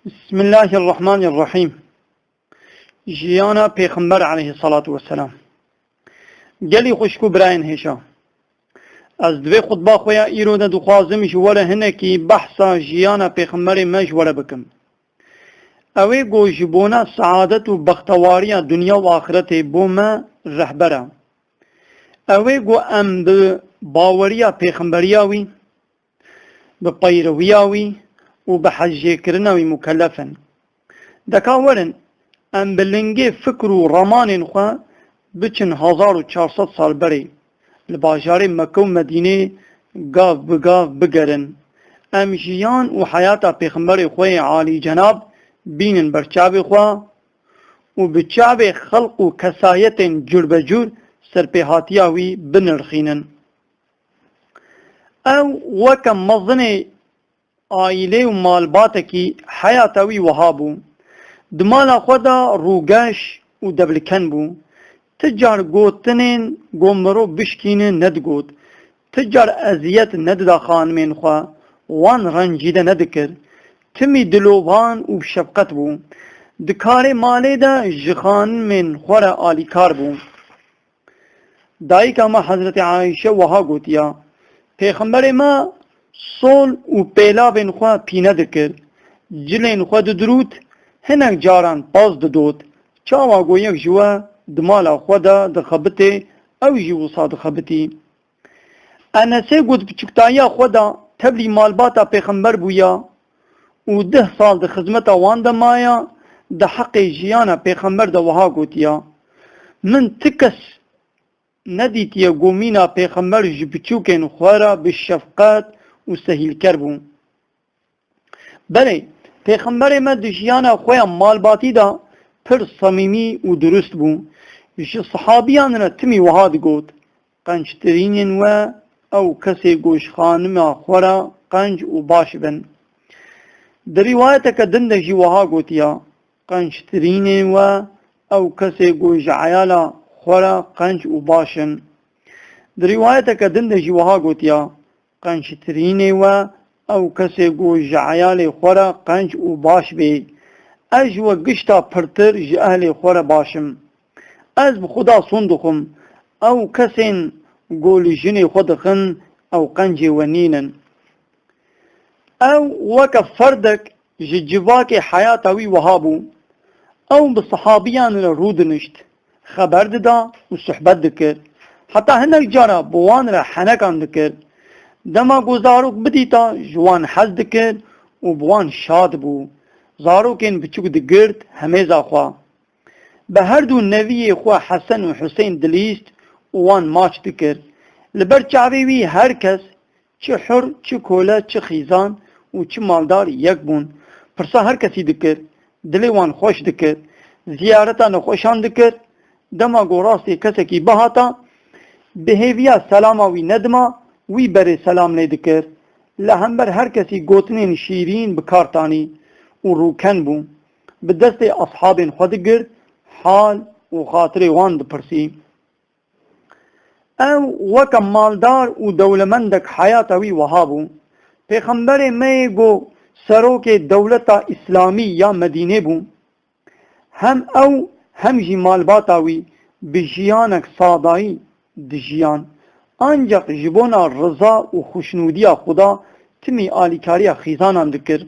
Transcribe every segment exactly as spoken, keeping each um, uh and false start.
Bismillahirrahmanirrahim. Jiyana Pêxember aleyhissalatu vesselam. Gelî xwişk û birayên hêşa. Ez di vê xutba xwe ya îro de dixwazim ji we re hinekî behsa jiyana Pêxemberê me ji we re bikim. Ew ê ku ji bona seadet û bextewariya dinya û axretê bo me rehber e. Ew ê ku em bi baweriya pêxemberiya wî, bi peyrewiya wî û bi hezjêkirina wî mukellef in. De ka werin, em bi lingê fikr û ramanên xwe biçin hezar û çar sed sal berê, li bajarê Mekke û Medînê gav bi gav bigerin. Em jiyan û heyata Pêxemberê xwe yê alî cenab bînin ber çavê xwe û bi çavê xelq û kesayetên curbecûr serpêhatiya wî binirxînin. Ew weke mezinê aîlê û malbatekî heyata wî wiha bû. Di mala xwe de rûgeş û devliken bû. Ti car gotinên ku mirov bişkîne nedigot. Ti car eziyet nedida xanimên xwe, wan rencîde nedikir. Timî dilovan û şefqet bû. Di karê malê de ji xanimên xwe re alîkar bû. Dayika me Hezretî Ayşe wiha gotiya, Pêxemberê me sol û pêlavên xwe pîne dikir, cilên xwe didirût, hinek caran pez didot. Çawa ku yek ji we di mala xwe de dixebitê, ew jî wisa dixebitî. Enesê ku di piçûktayiya xwe de tevlî malbata Pêxember bûya û deh sal di xizmeta wan de maya, di heqê jiyana Pêxember de wiha gotiya, Min ti kes nedîtiye ku mîna Pêxember ji piçûkên xwe re bi şefqet û sehîlker bû. Belê, Pêxemberê me di jiyana xwe ya malbatî de pir samîmî û durust bû. Ji sihabiyan re timî wiha digot, Qenctirînên we ew kesê ku ji xanima xwe re qenc û baş bin. Di rîwayeteke din de jî wiha gotiya, Qenctirînên we ew kesê ku ji eyala xwe re qenc û baş in. Di rîwayeteke din de jî wiha gotiya, Qenctirînê we ew kesê ku ji eyalê xwe re qenc û baş bê. Ez ji we gişta pirtir ji ehlê xwe re baş im. Ez bi Xuda sûn dixwim, ew kesên ku li jinê xwe dixin, ew qencê we nînin. Ew weke ferdek ji civakê heyata wî wiha bû. Ew bi sihabiyan re rûdinişt, xeber dida û sohbet dikir. Heta hinek cara bi wan re henekan dikir. Dema ku zarok bidîta, ji wan hez dikir û bi wan şad bû. Zarokên biçûk digirt hemêza xwe. Bi her du neviyê xwe Hesen û Huseyn dilîst û wan maç dikir. Li ber çavê wî her kes, çi hur, çi kole, çi xîzan û çi maldar yek bûn. Pirsa her kesî dikir, dilê wan xweş dikir. Ziyareta nexweşan dikir. Dema ku rastê kesekî bihata, bi hêviya selama wî nedima, wî berê selam lê dikir. Li hember her kesî gotinên şîrîn bi kar tanî û rûken bû. Bi destê ashabên xwe digirt, hal û xatirê wan dipirsî. Ew weke maldar û dewlemendek heyata wî wiha bû. Pêxemberê me yê ku serokê dewleta Îslamî ya Medînê bû. Hem ew hem jî malbata wî bi jiyanek sadayî dijiyan. Ancaq ji bona riza û xuşnûdiya Xuda timî alîkariya xîzanan dikir.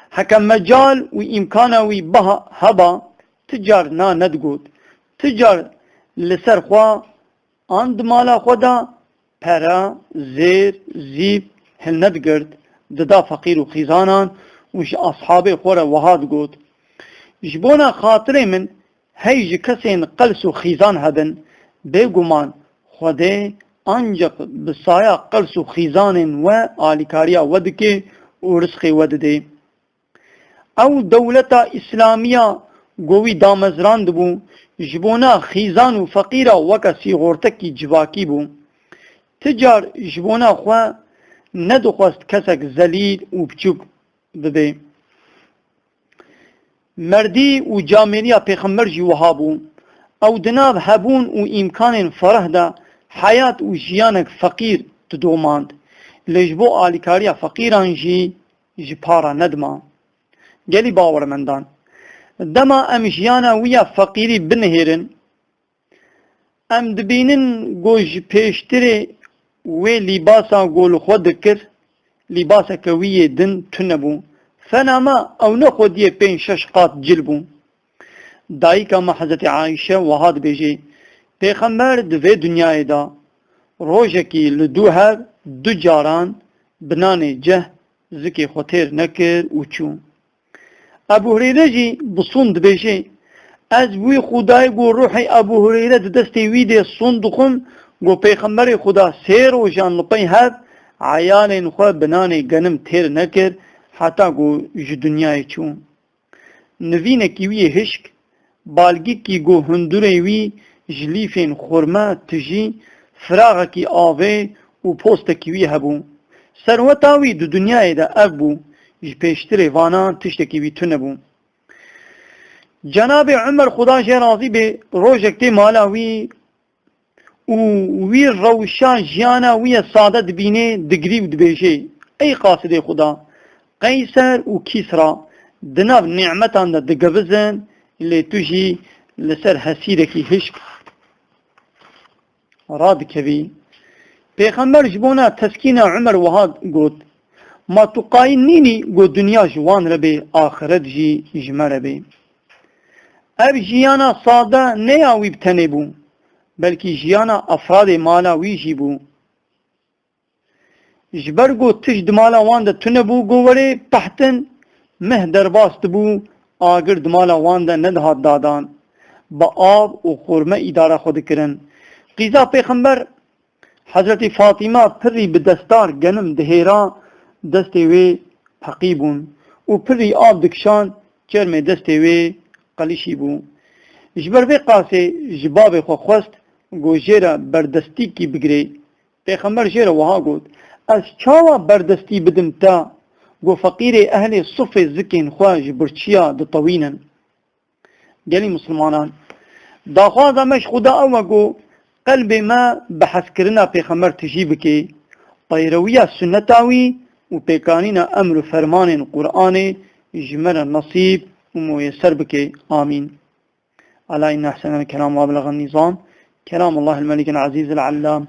Heke mecal û îmkana wî biha heba, ti car na nedigot. Ti car li ser xwe an di mala xwe de pere, zêr, zîv hilnedigirt, dida feqîr û xîzanan û ji ashabê xwe re wiha digot, Ji bona xatirê min hey ji kesên qels û xîzan hebin, bêguman Xwedê ancaq bi saya qels û xîzanên we alîkariya we dike û rizqê we dide. Ew dewleta Îslamiya ku wî damezrandibû, ji bona xîzan û feqîra weke sîxortekî civakî bû. Ti car ji bona xwe nedixwest kesek zelîl û biçûk bibe. Merdî û camêriya Pêxember jî wiha bû. Ew di nav hebûn û îmkanên fereh de heyat û jiyanek feqîr didomand. Lê ji bo alîkariya feqîran jî ji para nedima. Gelî bawermendan, dema em jiyana wî ya feqîrî binihêrin, em dibînin ku ji pêştirê wê lîbasa ku li xwe dikir, lîbaseke wî yê din tune bû. Fena me ew ne xwediyê pênc şeş qat cil bû. Dayika me Hezretî Ayşe wiha dibêje, Pêxember di vê dinyayê de rojekî li dû hev du caran bi nanê ceh zikê xwe têr nekir û çû. Ebû Hureyre jî bi sûn dibêje, Ez wî Xwedayê ku ruhê Ebû Hureyre di destê wî de sûn dixwim, ku Pêxemberê Xweda sê rojan li pey hev eyalên xwe bi nanê genim têr nekir, heta ku ji dinyayê çû. Nivînekî wî yê hişk, balgîkî ku hundurê wî ji lîfên xurme, tijî, firaxekî avê û postekî wî hebû. Serweta wî di dinyayê de ev bû, ji pêştirê vana tiştekî wî tune bû. Cenabê Umer, Xuda jê razî bê, rojek tê mala wî û wî rewşa jiyana wî ye sade dibînê, digirî û dibêjê, Ey qasidê Xuda, Qeyser û Kîsra di nav nîmetan de digevizin, lê tu jî li ser hesîrekî hişk radikevî. Pêxember ji bona teskîna Umer wiha got, Ma tu qayîl nînî ku dinya ji wan re bê, axiret jî ji me re bê? Ev jiyana sade ne ya wî bi tenê bû, belkî jiyana efradê mala wî jî bû. Ji ber ku tişt di mala wan de tune bû, ku werê pehtin, meh derbas dibû, agir di mala wan de nedihat dadan, bi av û xurme îdara xwe dikirin. Qîza Pêxember Hezretî Fatîma pirrî bi destar genim dihêra, destê wê peqî bûn û pirrî av dikişand, çermê destê wê qelişî bû. Ji ber vê qasê ji babê xwe xwest ku jê re berdestîkî bigirê. Pêxember jê re wiha got, Ez çawa berdestî bidim te ku feqîrê ehlê sufê zikên xwe ji birçiya ditewînin? Gelî misilmanan, daxwaza me ji Xuda ew e ku qelbê me bi hezkirina Pêxember tijî bike, peyrewiya sunneta wî û pêkanîna emr û fermanên Qur'anê ji me re nesîb û muyeser bike. Amîn. Ala inne ehsenel kelam ve eblegan nizam, kelam Allahil Melikil Azîzil Allam.